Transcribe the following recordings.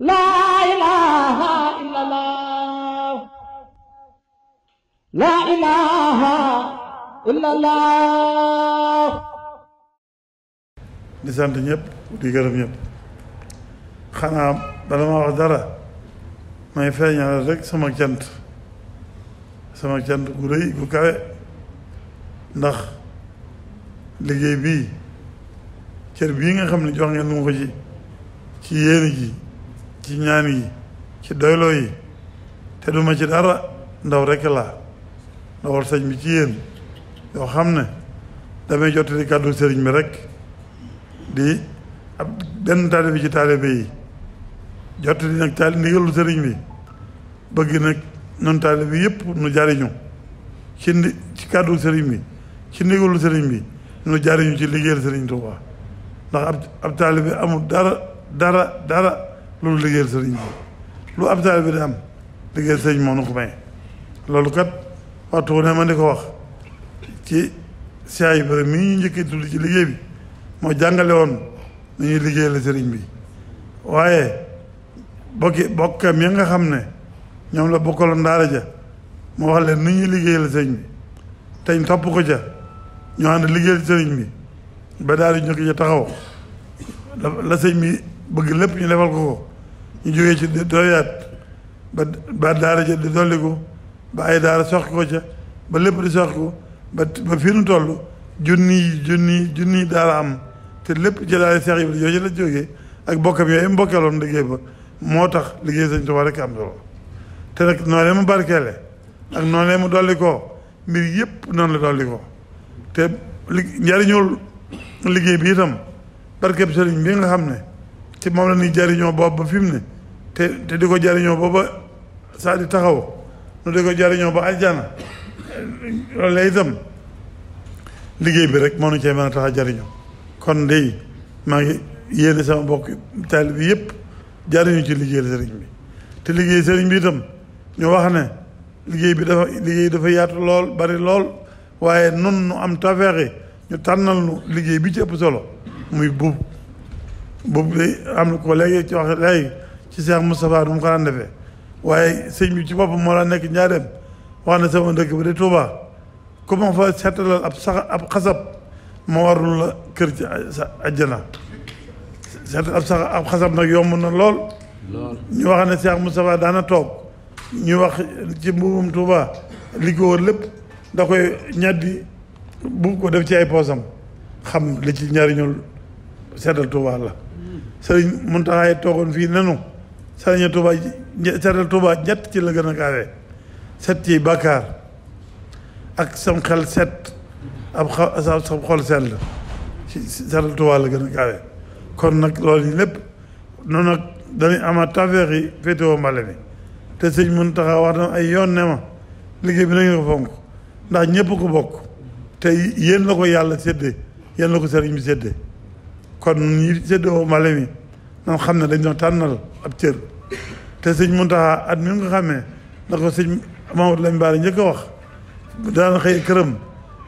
laa ilaaha illallah laa ilaaha illallah. di sant ñëpp di gërëm ñëpp xanaa bala ma wax dara may feeñal rek sama cant gu rëy gu kawe ndax liggéey bii cër bii nga xam ne jox ngeen mu ko ci yéene ji ci ñaan yi ci doyloo yi te duma ci dara ndaw rek laa ndawal sëñ bi ci yéen yoo xam ne damay jottali kàddu sëriñ bi rek di ab benn taalibe bi ci taalibe yi jottali nag ndigalu sëriñ bi bëgg nag nun taalibe bi yëpp nu jariñu ci kàddu sëriñ bi ci ndigalu sëriñ bi nu jariñu ci liggéeyal sëriñ Tuubaa ndax ab taalibe amul dara loolu liggéeyal sëriñ bi lu ab taalibe di am liggéeyal sëriñ moo nu ko may loolu kat waxtu wu ne ma di ko wax ci Cheikh Ibrahima mii ñu njëkk tudd ci liggéey bi moo jàngale woon nu ñuy liggéeyal sëriñ bi waaye bokkam ya nga xam ne ñoom la bokkaloon daara ja moo wax leen nu ñuy liggéeyal sëriñ bi teñ topp ko ca ñoo ànd liggéeyal sëriñ bi ba daara ñu ko ca taxaw la sëñ bi bëgg lépp ñu defal ko ñu jógee ci doyaat ba daara ja di dolliku ba ay daara soxki ko ca ba lépp di soxki ko ba fii nu toll junni daara am te lépp ci daara Seex Ibra yooyu la jógee ak bokkam yooyu mu bokkeeloon liggéey ba moo tax liggéey sëñ Tuubaa rek am solo te nag noonee mu barkeele ak noonee mu dolli koo mbir yëpp noonu la dolli ko te njariñul liggéey bi itam barkeb sëriñ bi nga xam ne ci moom la ñuy jariñoo boobu ba fi mu ne te di ko jariñoo booba saa di taxaw nu di ko jariñoo ba aljana loolu la itam liggéey bi rek moo nu cee mën a tax a jariñoo kon dey maa ngi yéene sama bokk taalibe bi yëpp jariñu ci liggéeyal sëriñ bi te liggéey sëriñ bi itam ñu wax ne liggéey dafa yaatu lool bari lool waaye nun nu am tafeexi ñu tànnal nu liggéey bi ci ëpp solo muy buub day am na ko léegi ci wax léegi ci Cheikh Moustapha nu mu ko daan defee waaye sëñ bi ci boppam moo la nekk njaareem wax na sama dëkk ba de Touba ku ma fa seetalal ab xasab ma warul la kër ci àjjana seetal ab xasab nag yomb na lool ñu wax ne Cheikh Moustapha daana toog ñu wax ci mbuubum Touba li ko wër lépp da koy ñaddi bu ko def ci ay poosam xam li ci njariñul seetal Touba la sëriñ Muntaxa toogoon fii nenu sëriñ Touba seetal Touba ñett ci la gën a gaawee set ci bàkkaar ak sam xel set sam xol sell ci seetal Touba la gën a gaawee kon nag loolu yi lépp noonu nag dañuy amaat tafeex yi féetewoo mbale mi te sëñ Muntaxa wax na ay yoon ne ma liggéey bi na ngeen ko fonk ndax ñëpp ko bokk te yéen la ko yàlla séddee yéen la ko sëriñ bi séddee kon ñi séddoo mbale mi nan xam ne dañ doon tànnal ab cër te sëñ Muntaxa at mi nga xamee na ko sëñ Mamadou Lamine Bara njëkk a wax daan xëy këram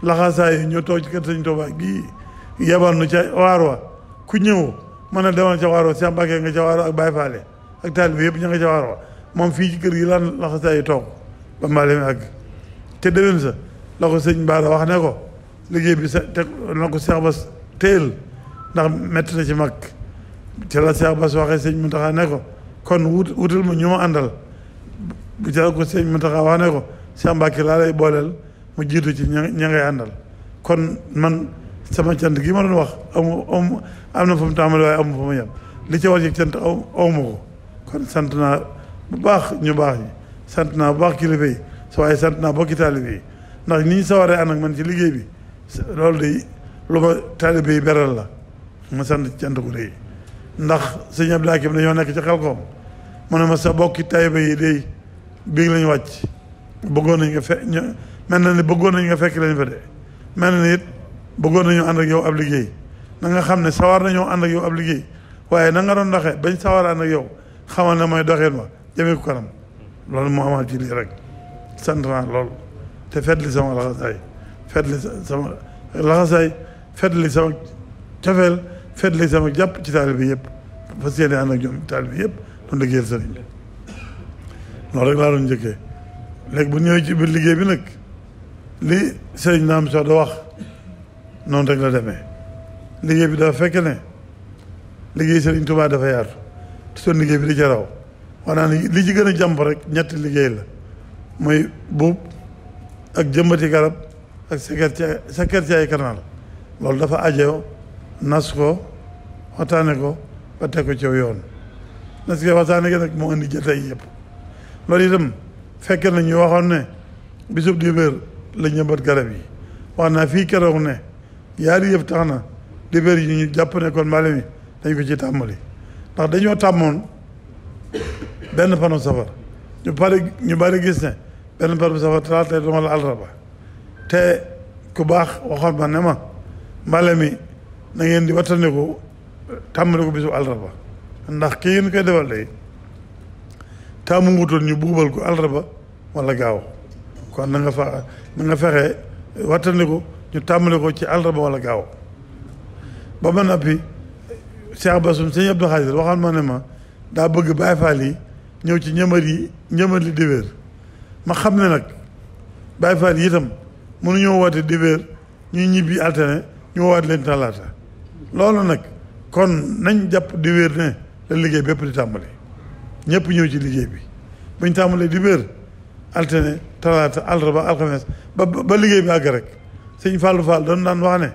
laxasaay ñoo toog ci kër sëñ Tuubaa gii yebal nu ca waar wa ku ñëw mën a demal ca waar wa Cheikh Mbacke nga ca waar wa ak Baye Faale ak taalibe yëpp ña nga ca waar wa moom fii ci kër gi lan laxasaay toog ba mbale mi àgg te déwén sa la ko sëñ Bara wax ne ko liggéey bi te na ko Cheikh Bass téel ndax métti na ci mag ci la Cheikh Bass waxee sëñ Mountakha ne ko kon wutal ma ñu ma àndal bu ca ko sëñ Mountakha wax ne ko Cheikh Mbacke laa lay booleel mu jiitu ci ña ngay àndal kon man sama cant gi ma doon wax am na fa mu tàmbali waaye amu fa mu yem li ci war ci cant awma ko kon sant naa bu baax ñu baax ñi sant naa bu baax kilifa yi waaye sant naa bokki taalibe yi ndax ni ñu sawaree ànd ak man ci liggéey bi loolu de lu ma taalibe yi beral la ma sant cant gu rëy ndax sëñ Abdou Hakim dañoo nekk ci Xelkom mu ne ma sa bokki taalibe yi day biig lañu wàcc bëggoon nañ nga mel na ni bëggoon nañ nga fekk leen fa de mel na ni it bëggoon nañoo ànd ak yow ab liggéey na nga xam ne sawar nañoo ànd ak yow ab liggéey waaye na nga doon doxee bañ sawar ànd ak yow xamal ne mooy doxeen ma jëmee ko kanam loolu moo amaat ci lii rek sant naa lool te fetli sama laxasaay fetli sama laxasaay fetli sama cofeel fetli sama jàpp ci taalibe bi yëpp fas yéene ànd ak ñoom taalibe bi yëpp doon liggéeyal sëriñ loolu rek laa doon njëkkee léegi bu ñëwee ci biir liggéey bi nag li sëriñ Naam Sox da wax noonu rek la demee liggéey bi dafa fekk ne liggéey sëriñ Tuubaa dafa yaatu te son liggéey bi di ca raw wax naa ne li ci gën a jàmp rek ñetti liggéey la mooy buub ak jëmbati garab ak seker ci ay canal loolu dafa ajeo nas ko waxtaane ko ba teg ko ci yoon nas ko waxtaane ko nag moo indi jataay yëpp loolu itam fekk na ñu waxoon ne bisub dibéer la ñëmbat garab yi wax naa fii keroog ne yaari yëpp tax na dibéer yi ñu jàpp ne kon mbale mi dañ ko ci tàmbali ndax dañoo tàmmoon benn panu safar ñu bari gis ne benn panu safar talaata dama la àllarba te ku baax waxoon ma ne ma mbale mi na ngeen di wattandiku tàmbali ko bisu àllarba ndax kii ngeen koy defal day taamu ngutoon ñu buubal ko àllarba wala gaaw kon na nga fexe wattandiku ñu tàmbali ko ci àllarba wala gaaw ba ma noppi Cheikh Bassoum sëñ Abdou Khadir waxoon ma ne ma daa bëgg Baay Faal yi ñëw ci ñëmar li dibéer ma xam ne nag Baay Faal yi itam mënuñoo woote dibéer ñuy ñibbi altine ñu woowaat leen talaata loolu nag kon nañ jàpp dibéer ne la liggéey bépp di tàmbali ñëpp ñëw ci liggéey bi buñ tàmbalee dibéer altine talaata àllarba alxames ba liggéey bi àgg rek sëñ Fallou Fall doon daan wax ne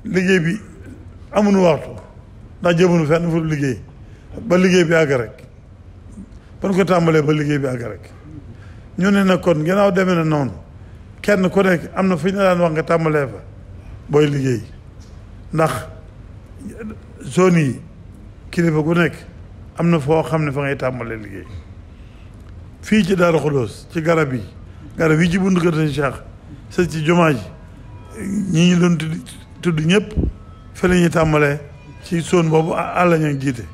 liggéey bi amuñu waxtu ndax jëmunu fenn fu liggéey ba liggéey bi àgg rek ban ko tàmbalee ba liggéey bi àgg rek ñu ne nag kon gannaaw demee na noonu kenn ku nekk am na fu ñu la daan wax nga tàmbalee fa booy liggéey ndax zone yi kilifa gu nekk am na foo xam ne fa ngay tàmbalee liggéey fii ci Daaru Xudoos ci garab yi ci buntu kër Sëñ Cheikh sa ci jumaa ji ñi ñu doon tudd ñëpp fa la ñuy tàmbalee ci zone boobu àlla ña jiite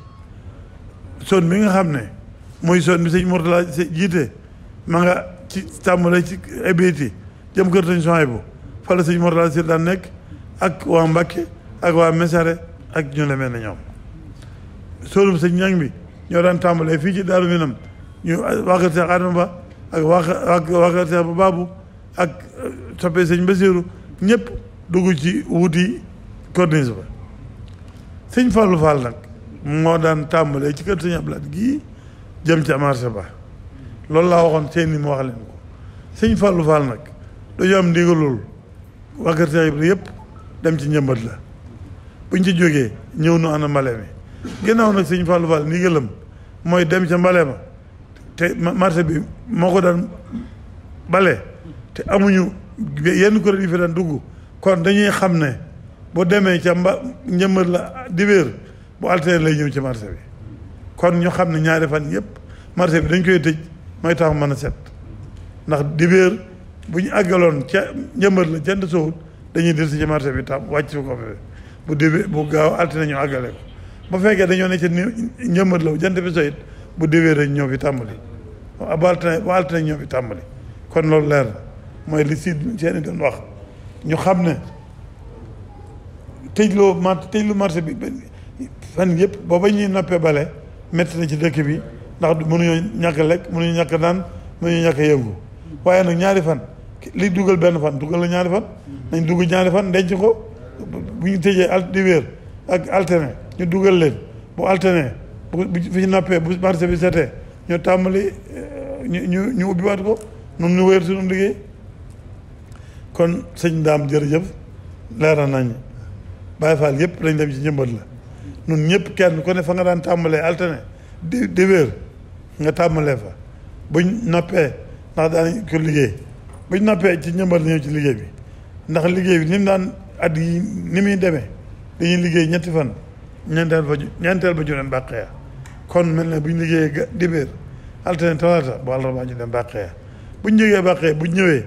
zone bi nga xam ne mooy zone bi sëñ Mourtala jiite ma nga ci tàmbalee ci ay béyti jëm kër Sëñ Souhaïbou fa la sëñ Mourtala si daan nekk ak waa Mbàkke ak waa Mesare ak ñu demee na ñoom zone bu sëñ ñang bi ñoo daan tàmbalee fii ci Daaru Minam ñu waa kër Seex Adama Ba ak waa kër Seex bu Baabu ak soppee sëñ Basiiru ñëpp dugg ci wuti corniche ba sëñ Fallou Fall nag moo daan tàmbalee ci kër sëñ Ablaat gii jëm ca marché ba loolu laa waxoon seen ni mu wax leen ko sëñ Fallou Fall nag dañoo am ndigalul waa kër Seex Ibra yëpp dem ci njëmbat la buñ ci jógee ñëw nu ana mbale mi ginnaaw nag sëñ Fallou Fall ndigalam mooy dem ca mbale ma te marché bi moo ko daan bale te amuñu yenn kuréel yi fi daan dugg kon dañuy xam ne boo demee ca njëmbat la dibéer bu altine lay ñëw ci marché bi kon ñu xam ne ñaari fan yëpp marché bi dañ koy tëj mooy tax mën a set ndax dibéer bu ñu àggaloon ca njëmbat la jant sowut dañuy del si ci marché bi tam wàcc fi ko fi bu dibéer bu gaaw altine ñu àggale ko bu fekkee dañoo ne ca njëmbat la jant bi soyit bu dibéer dañ ñëw fi tàmbali bu altine ñëw fi tàmbali kon loolu leer na mooy li seeni doon wax ñu xam ne tëjlu marché bi fan yëpp booba ñuy noppee bale métti na ci dëkk bi ndax mënuñoo ñàkk lekk mënuñu ñàkk naan mënuñu ñàkk yëngu waaye nag ñaari fan li dugal benn fan dugal la ñaari fan nañ dugg ñaari fan denc ko bu ñu tëjee dibéer ak alterné ñu dugal leen bu alterné bu fi ñu noppee bu marché bi setee ñu tàmbali ñu ubbiwaat ko noonu ñu wéyal suñu liggéey kon sëñ Daam jërëjëf leeral nañ Baay Faal yëpp lañ dem ci njëmbat la ñun ñëpp kenn ku ne fa nga daan tàmbalee alterné dibéer nga tàmbalee fa buñ noppee ndax daan ko liggéey buñ noppee ci njëmbat la ñëw ci liggéey bi ndax liggéey bi ni mu daan at yi ni muy demee dañuy liggéey ñetti fan ñeenteel ba ju dem bàqeya kon mel ne buñ liggéeyee dibéer alterné talaata bu àllarba ñu dem bàqeya buñ jógee bàqeya buñ ñëwee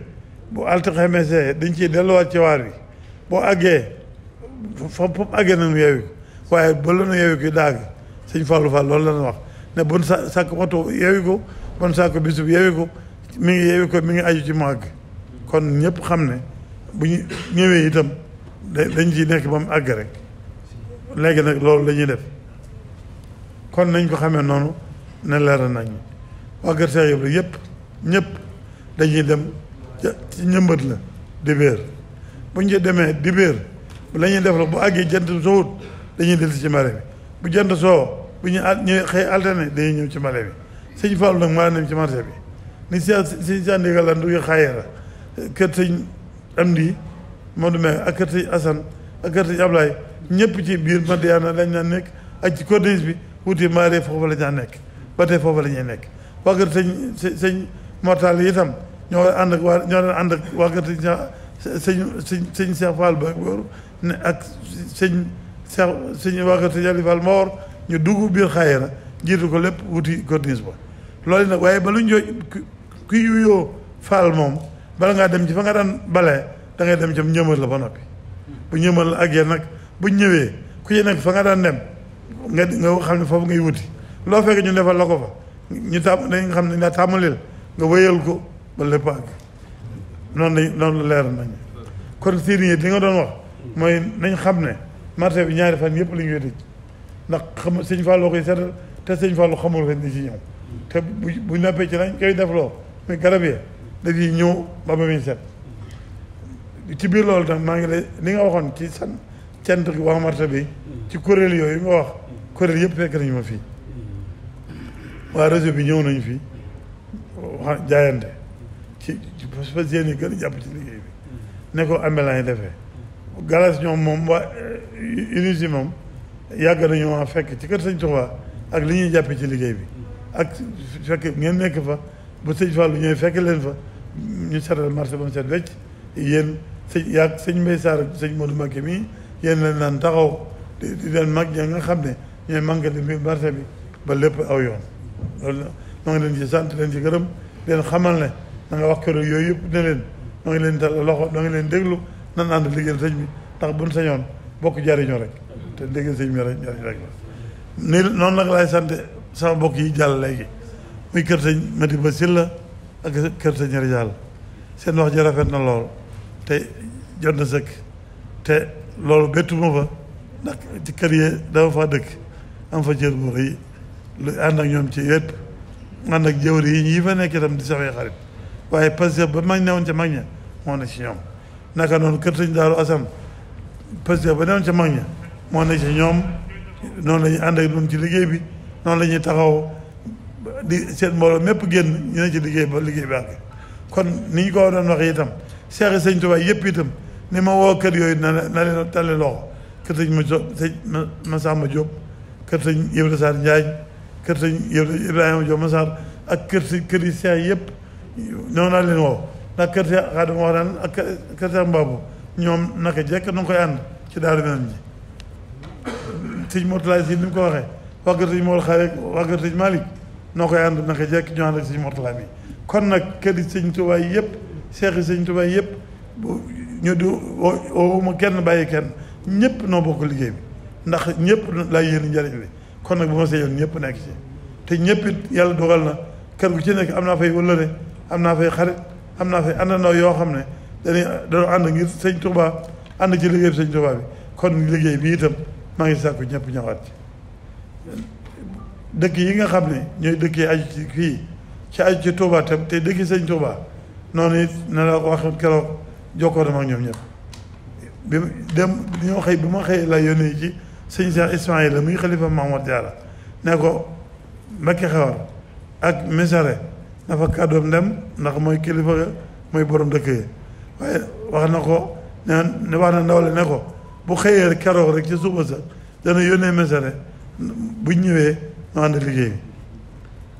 bu alxames dañ ciy delluwaat ci waar bi boo àggee foofu àggee nañu yeewi ko waaye ba la na yeewi ko daag sëñ Fallou Fall loolu la wax ne bon sàkk waxtu yeewi ko bon sàkk bisub yeewi ko mi ngi aju ci mu àgg kon ñëpp xam ne bu ñu ñëwee itam dañ ciy nekk ba mu àgg rek léegi nag loolu la ñuy def kon nañ ko xamee noonu ne leer nañ waa kër Cheikh Ibra yëpp ñëpp dañuy dem ci ñëmbat la dibéer bu ñu demee dibéer la ñuy def la bu àggee jant soowut dañuy dellu ci mare bi bu jant soo bu ñu ñëw xëy alterné dañuy ñëw ci mare bi sëñ Fallou nag maa dem ci marché bi ni si sëñ Sandiga la ndugi xayeera kër sëñ Amdi Modou Mbaye ak kër sëñ Assane ak kër sëñ Ablaye ñëpp ci biir Madiana lañ naan nekk ak ci corniche bi wuti maaree foofu la ñaa nekk ba tey foofu la ñuy nekk waa kër sëñ Mortal yi itam ñoo ànd ak waa ñoo doon ànd ak waa kër sëñ Cheikh Fall ba ne ak sëñ waa kër sëñ Ali Fall Mawor ñu dugg biir xayeera jiitu ko lépp wuti corniche ba loolu nag waaye ba lu ñu kuy yuyoo Fall moom bala ngaa dem ci fa nga daan balee da ngay dem ci ñëmal la ba noppi bu ñëmal la àggee nag bu ñëwee ku ci nekk fa nga daan dem nga xam ne foofu ngay wuti loo fekk ñu defal la ko fa ñu dañ nga xam ne nga tàmmalil nga wéyal ko ba lépp àgg noonu la leer nañ kon sérieux li nga doon wax mooy nañ xam ne marché bi ñaari fan yëpp la ñu koy tëj ndax xam sëñ Fallou koy seetal te sëñ Fallou xamul ren di ci ñëw te bu nappee ci nañ koy defloo muy garab yi dañuy ñëw ba muy set ci biir loolu tam maa ngi lay li nga waxoon ci cant gi waa marché bi ci kuréel yooyu nga wax kuréel yëpp fekk nañu ma fii waa réseau bi ñëw nañu fii wax jaayante ci fa seen yi gën a jàpp ci liggéey bi ne ko ambulant yi defee galas ñoom moom waa unisi moom yàgg nañu ma fekk ci kër sëñ Touba ak li ñuy jàppe ci liggéey bi ak fekk ngeen nekk fa bu sëñ Fallou ñëwee fekk leen fa ñu setal marché ba mu set wecc yéen sëñ Mbaye Sarr sëñ Modou Mbacké mii yéen leen naan taxaw di leen mag ña nga xam ne ñooy manqué li bi marché bi ba lépp aw yoon loolu noo ngi leen ci sant leen ci gërëm leen xamal ne na nga wax kër yooyu yëpp ne leen noo ngi leen tal loxo noo ngi leen déglu nan ànd liggéeyal sëñ bi ndax buñ sañoon bokk jariñoo rek te dégg sëñ bi rek jariñ rek la ni noonu nag laay sant sama bokk yi jàll léegi muy kër sëñ Mati Ba Silla ak kër sëñ Rijaal seen wax ji rafet na lool te jot na sëkk te loolu bettuma fa ndax ci kër yi dafa faa dëkk am fa cër bu rëy lu ànd ak ñoom ci yëpp ànd ak jëwri yi ñi fa nekk itam di saxee xarit waaye parce que ba mag newoon ca mag ña moo ne ci ñoom naka noonu kër sëñ Daaru Asan parce que ba newoon ca mag ña moo ne ci ñoom noonu la ñuy ànd ak ñun ci liggéey bi noonu la ñuy taxaw di seen mbooloo mépp génn ñu ne ci liggéey ba liggéey bi àgg kon ni ñu ko doon waxee itam seexi sëñ Tuubaa yëpp itam ni ma woo kër yooyu na leen tale loxo kër sëñ Masamba Diop kër sëñ Ibra Sarr Njaañ kër sëñ Ibrahima Diop Massar ak kër yi seex yëpp noonu naa leen woo ndax kër seex Xaadim wax naan ak kër seex Mbaabu ñoom naka jekk nu ngi koy ànd ci daaru Minam ji sëñ Mortalaay si ni mu ko waxee waa kër sëñ Mor Xaare waa kër sëñ Malick noo koy ànd naka jekk ñu ànd ak sëñ Mortalaay mi kon nag kër yi sëñ Tuubaa yëpp seex yi sëñ Tuubaa yëpp ñu du woowuma kenn bàyyi kenn ñëpp noo bokk liggéey bi ndax ñëpp laa yéen njariñ li kon nag bu ma seyoon ñëpp nekk ci te ñëpp it yàlla dogal na kër gu ci nekk am naa fay wëllëre am naa fay xarit am naa fay àndandoo yoo xam ne dañoo ànd ngir sëñ Touba ànd ci liggéey bi sëñ Touba bi kon liggéey bi itam maa ngi sàkku ñëpp ñëwaat ci dëkk yi nga xam ne ñooy dëkk yi aju ci fii ci aju ci Touba tam te dëkk sëñ Touba noonu it na la ko waxee keroog jokkoo dama ak ñoom ñëpp bi ñoo xëy bi ma xëyee la yónnee ci sëñ Cheikh Ismaïla muy xalifa Mahamad Diarra ne ko Mbacké Xewar ak Mesare na fa kàddoom dem ndax mooy kilifa mooy borom dëkk yi waaye wax na ko ne wax na ndawle ne ko bu xëyee keroog rek ci suba sa dana yónnee Mesare buñ ñëwee ñu ànd liggéey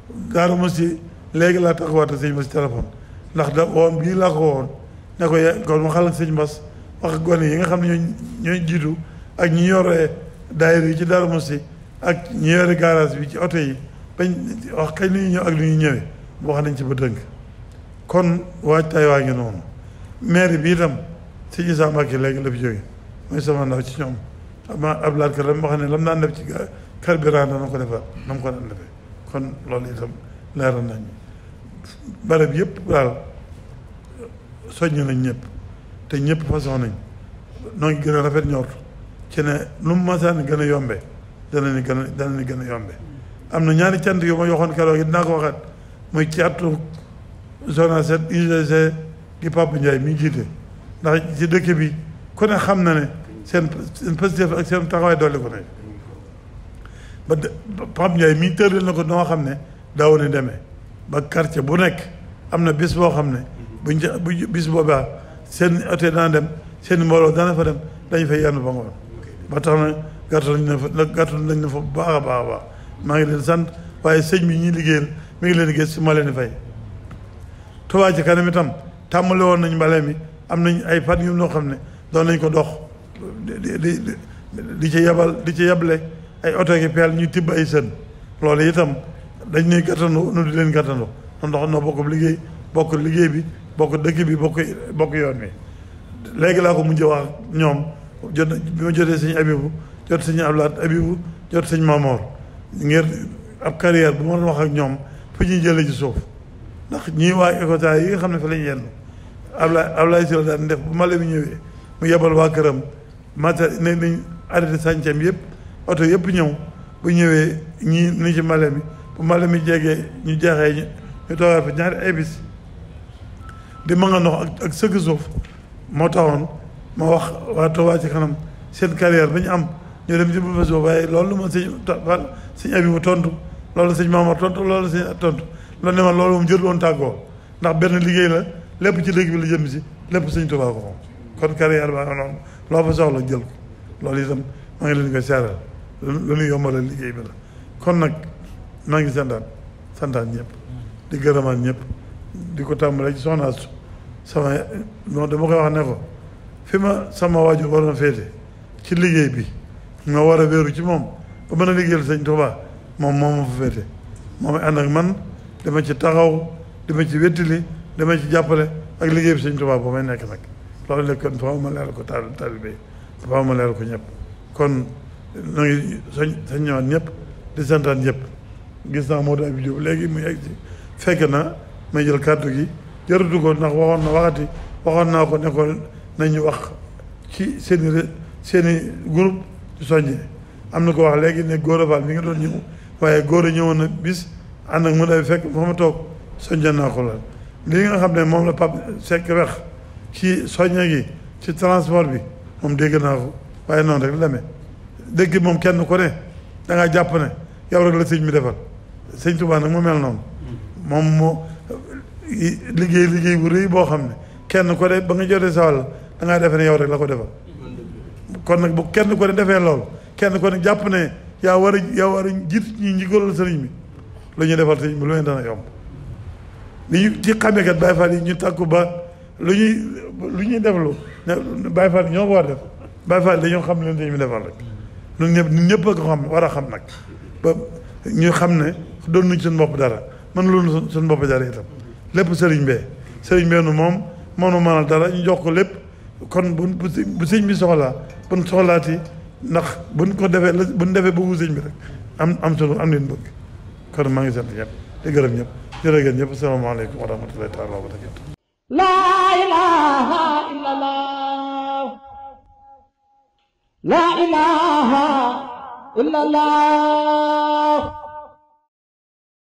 bi gaaru ma si léegi laa taxawaate sëñ Bass téléphone ndax da woon bii laa ko woon ne ko kon ma xalak sëñ Bass wax gone yi nga xam ne ñooy jiitu ak ñi yore daayira yi ci Darou Mouhty ak ñi yore garage bi ci oto yi bañ wax kañ li ñuy ñëw ak li ñuy ñëwee bu wax nañ ci ba dënk kon waajtaay waa ngi noonu maire bi itam sëñ Issa Mbacké léegi la fi jóge mooy sama ndaw ci ñoom ama ab laat ka lam wax ne lam daan def ci carburant dana ko defar na mu ko daan defee kon loolu itam leeral nañ barab yëpp daal soññ nañ ñëpp te ñëpp façon nañ noo ngi gën a rafet ñort ci ne lu mu masaan gën a yombe dana ni gën a yombe am na ñaari cant yu ma waxoon keroog dinaa ko waxaat muy ci atu zone 7 UGC gi Papa Ndiaye mi jiite ndax ci dëkk bi ku ne xam na ne seen positif ak seen taxawaay dolli ko ne ba Papa Ndiaye mii tëral na ko noo xam ne daaw ni demee ba quartier bu nekk am na bis boo xam ne bu bis boobaa seen oto dana dem seen mbooloo dana fa dem dañu fay yenn ba ngoon ba tax na gàttal nañ na fa bu baax a baax a baax maa ngi leen sant waaye sëñ bi ñuy liggéeyal mi ngi leen gis si ma leen di fay Touba Ca Kanam itam tàmmale woon nañ mbale mi am nañ ay fan yu noo xam ne doon nañ ko dox di ci yeble ay oto ki peel ñuy tibb ay sën loolu itam dañ ñuy gàttandoo nu di leen gàttandoo ndox noo bokk liggéey bi bokk dëkk bi bokk yoon wi léegi laa ko mujjee wax ñoom bi ma jotee sëñ Abibu jot sëñ Ablaat Abibu jot sëñ Mamoor ngir ab carrière bu ma doon wax ak ñoom fu ñuy jëlee ci suuf ndax ñii waa Ecotra yi nga xam ne fa lañ yenn Ablaye si la daan def bu male bi ñëwee mu yebal waa këram maté ne nañ arrêté sàncam yëpp oto yëpp ñëw bu ñëwee ñii ni ci male mi bu male mi jegee ñu jeexee ñu toogaat fa ñaari ay bis di ma nga ndox ak sëgg suuf moo taxoon ma wax waa Touba Ca Kanam seen carrière ba ñu am ñu dem ci bu fa waaye loolu ma sëñ Abibu tontu loolu sëñ Maamar tontu loolu sëñ tontu loolu ne ma loolu moom jël woon tàggoo ndax benn liggéey la lépp ci dëkk bi la jëm si lépp sëñ Touba ko moom kon carrière ba noonu loo fa soxla jël ko loolu itam maa ngi leen ko seeral lu ñu yombalal liggéey bi la kon nag maa ngi santaan ñëpp di gërëmaan ñëpp di ko tàmbalee ci soxna Astu sama non dama koy wax ne ko fi ma sama waajur waroon féete ci liggéey bi nga war a wéeru ci moom ba mën a liggéeyal sëñ Touba moom ma fa féete moom ànd ak man dama ci taxaw dama ci wettili dama ci jàppale ak liggéey bi sëñ Touba ba may nekk nag loolu léegi kon faaw ma leeral ko taalibe faaw ma leeral ko ñëpp kon na ngi sañ ñëwaat ñëpp di santaan ñëpp gis naa Modou Abib Diop léegi mu yegg ci fekk na may jël kàddu gi jërëtu ko ndax waxoon naa ko ne ko nañu wax ci seeni groupe ci soññee am na ko wax léegi ne Gora Fall mi nga doon ñëw waaye Gora ñëwoon na bis ànd ak mu day fekk fa ma toog soññe naa ko la li nga xam ne moom la Pape Seck wex ci soññe gi ci transport bi moom dégg naa ko waaye noonu rek la demee dégg moom kenn ko ne da ngaa jàpp ne yow rek la sëñ mi defal sëñ Touba nag mu mel noonu moom moo liggéey bu rëy boo xam ne kenn ko ne ba nga jotee sa wàll da ngaa defee ne yow rek la ko defal kon nag bu kenn ko ne defee loolu kenn ko ne jàpp ne yaa war a jiit ñi njigóolal sëriñ bi lu ñuy defal sëriñ bi lu leen dana yomb li ñu ci xamee kat Baye Fall yi ñu tàkku ba lu ñuy deflu ne Baye Fall ñoo ko war def Baye Fall dañoo xam leen sëriñ bi defal rek ñun ñëpp a ko xam war a xam nag ba ñu xam ne doon nuñ suñu bopp dara mën loolu suñu bopp dara itam lépp sëriñ bee nu moom nu mënal dara ñu jox ko lépp kon bu sëñ bi soxlaa buñ soxlaati ndax buñ ko defee buñ defee bëggu sëñ bi rek am sunu am leen bëgg kon maa ngi sant ñëpp di gërëm ñëpp jërëjëf ñëpp asalaamaaleykum wa rahmatullahi taala wa barakatu laa ilaha illallah laa ilaha illallah